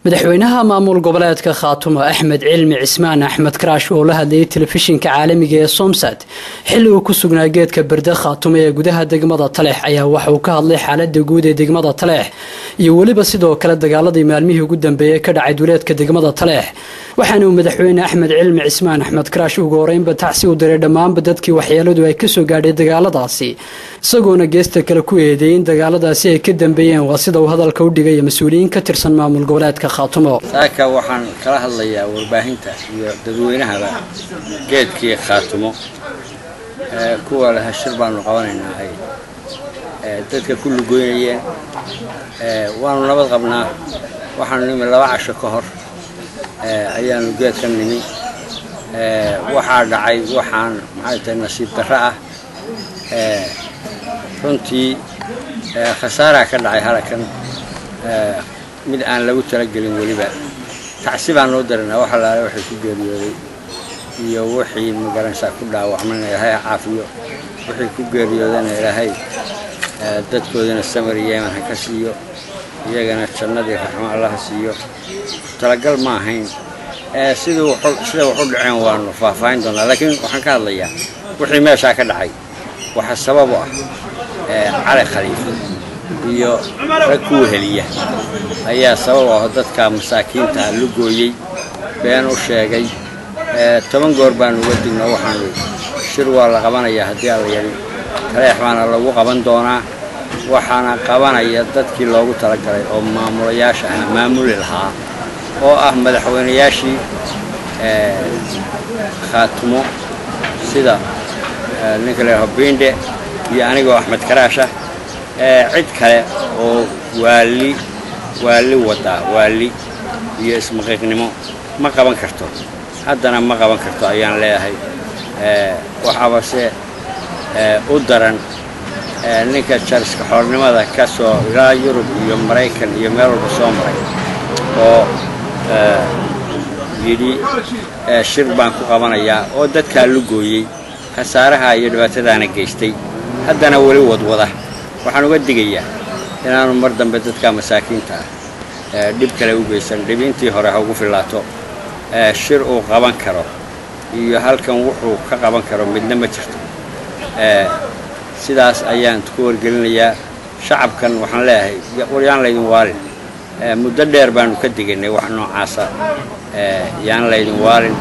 Madaxweynaha maamul goboleedka Khaatumo Axmed Cilmi Cismaan Axmed Karaash oo la hadlayay telefishinka caalamiga ee Somsat xilli uu ku sugnaa geedka Berde Khaatumo ee gudaha degmada Taleex ayaa waxa uu ka hadlay xaaladda guud ee degmada Taleex iyo weliba sidoo kale dagaaladii maalmihii ugu dambeeyay ka dhacay duleedka degmada Taleex. Waxaana uu madaxweyne Axmed Cilmi Cismaan Axmed Karaash ugu horeynba tacsi u diray dhammaanba dadkii waxyeeladu ay kasoo gaadhay dagaaladaasi, isagoona geesta kale ku eedeeyay in dagaaladaasi ay ka dambeeyeen waa sida uu hadalka u dhigay mas-uuliyiin ka tirsan maamul goboleedka Khaatumo. Saaka waxaan kala hadlayaa warbaahinta iyo dadweynahaba geedkii Khaatumo kuwa laha shir baanu qabanaynaa ay dadka ku lugoynayeen. Waanu nabad qabnaa. Waxaanu nimi 2 casho ka hor ayaanu geedkan nimi. Waxaa dhacay waxaan maxay tahay nasiib darro ah. Runtii khasaaraa ka dhacay halakan mid aan lagu talagelin. Weliba tacsi baan noo daranaa wax allaale waxay ku geeriyooday iyo wixii magaranaysaa ku dhaawacmayna Ilaahay ha caafiyo, wixii ku geeriyoodana Ilaahay dadkoodana samar yeeman ha ka siiyo, iyagana jannadii raxmo Allah ha siiyo. Talagal ma ahayn siduu sida wax u dhaceen waanu faahfaahin doonaa, laakiin waxaan ka hadlayaa wixii meeshaa ka dhacay. Waxa sabab u ah Cali Khaliif iyo rag ku weheliya ayaa sabab u ah. Dadka masaakiinta la gooyey, been u sheegay. 10 goor baanu uga dignoo waxaanu shir waa la qabanayaa haddii alla yidhi, Taleex baana lagu qaban doonaa, waxaana qabanaya dadkii loogu talagalay oo maamulayaasha ah maamuli lahaa oo ah madaxweynayaashii Khaatumo sida ninka la yidhaho Biindhe iyo anigoo Axmed Karaasha. Cid kale oo waali waali wadaa waali iyo ismaqiiqnimo ma qaban karto, haddana ma qaban karto ayaan leeyahay. Waxaabase u daran ninka jariska xoornimada ka soo ilaa Yurub iyo Maraykan iyo meel walba soo maray oo yidhi shir baan ku qabanayaa oo dadkaa lugooyey, khasaaraha iyo dhibaatadaana geystay, haddana weli wadwada. Waxaan uga digayaa inaanu mar dambe dadka masaakiinta ah dhib kale u geysan, dhib intii hore ha ugu fillaato. Shir uu qaban karo iyo halkan wuxuu ka qaban karo midna ma jirto. Sidaas ayaan ku wargelinayaa shacabkan. Waxaan leeyahay war yaan laydin waalin, muddo dheer baanu ka digaynay wax noocaasa, yaan laydin waalin.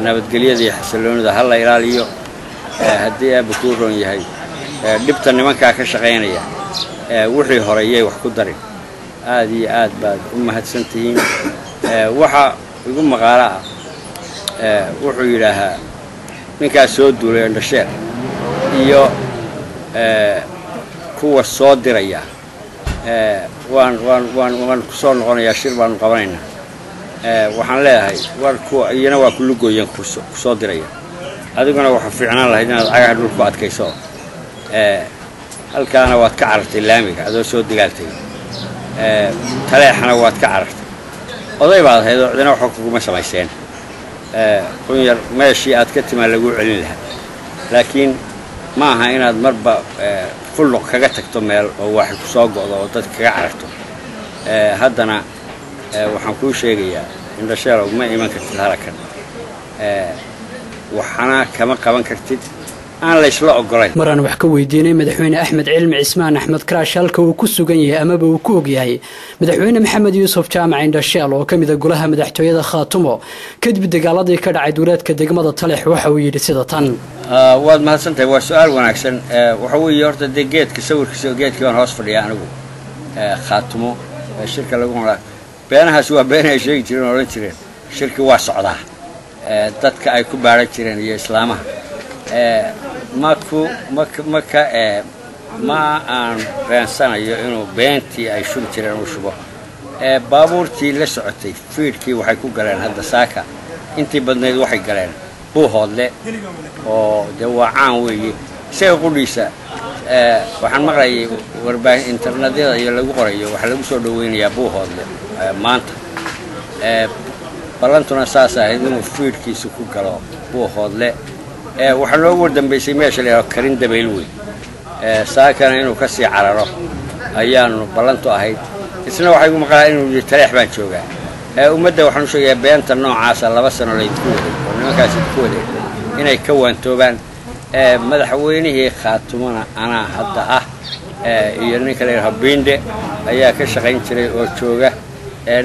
Nabadgelyada iyo xasilloonida ha la ilaaliyo. Haddii aabba kuu roon yahay, dhibta nimankaa ka shaqaynaya wixii hore yay wax ku darin. Aad iyo aad baad u mahadsan tihiin. Waxa igu maqaalo ah wuxuu yidhaahaa ninkaas soo duulay Indhasheer iyo kuwa soo diraya waan waan waan waan ku soo noqonayaa, shir baanu qabanaynaa. Waxaan leeyahay war kuwa iyana waa ku lugooyeen ku soo diraya, adiguna waxa fiicnaan lahayd inaad cagaha dhul ku adkayso. Halkaana waad ka carartay laamiga adoo soo dagaaltay, Taleexana waad ka carartay. Oday baad ahayd oo cidina waxba kuguma samayseen. Qunyar meeshii aad ka timaa laguu celin lahaa, laakiin ma aha inaad marba fulluq kaga tagto meel oo waxay ku soo go'do oo dadka kaga cararto. Haddana waxaan kuu sheegayaa Indhasheelow, ma iman kartid halakan, waxana kama qaban kartid aan laysla ogolayn. Maraan wax ka weydiinay madaxweyne Axmed Cilmi Cismaan Axmed Karaash halka uu ku sugan yahay amaba uu ku ogyahay madaxweyne Maxamed Yuusuf Jaamac Indhasheel oo ka mid a golaha madaxtooyada Khaatumo kadib dagaaladii ka dhacay duuleedka degmada Taleex, waxa uu yidhi sida tan. Waad mahadsantahay, waa su-aal wanaagsan. Waxa weeye horta dee geedka sawirkiisa geedkii baan hoos fadhiyaa anigu Khaatumo shirka lagu noolaa. Beenahaas waa been ay sheegi jireen oo odhan jireen shirki waa socdaa, dadka ay ku baadhan jireen iyo islaamaha. Maku maka ma aan beensanayo inuu beentii ay shubi jireen uu shubo. Baabuurtii la socotay fiidhkii waxay ku galeen hadda saaka intii badnayd waxay galeen Buuhoodle oo dee waa caan weeye isaga qudhiisa. Waxaan maqlayay warbaahin internetyada iyo lagu qorayo waxaa lagu soo dhaweynayaa Buuhoodle maanta. Ballantuna saas ahayd inuu fiidhkiisa ku galo Buuhoodle. Waxaa noogu wardambaysay meesha la yidhaho Karin Dabayl weyn. Saakana inuu ka sii cararo ayaanu ballantu ahayd. Isna waxay igu maqlaa inuu yidhi Taleex baan joogaa. Ummadda waxaan u sheegayaa beenta noocaasa 2 sano laydinku waday oo nimankaas idinku waday inay ka waantoobaan. Madaxweynihii Khaatumona anaa hadda ah iyo ninka la yidhaho Binde ayaa ka shaqayn jiray oo jooga.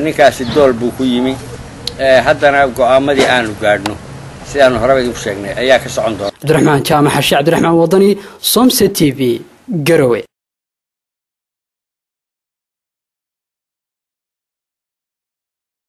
Ninkaasi dool buu ku yimi, haddana go'aamadii aanu gaadhno sidaanu horeba idinku sheegnay ayaa ka socon doona. Cabdiraxmaan Jaamac Xashe, Cabdiraxmaan Wadani, Somse TV, Garowe.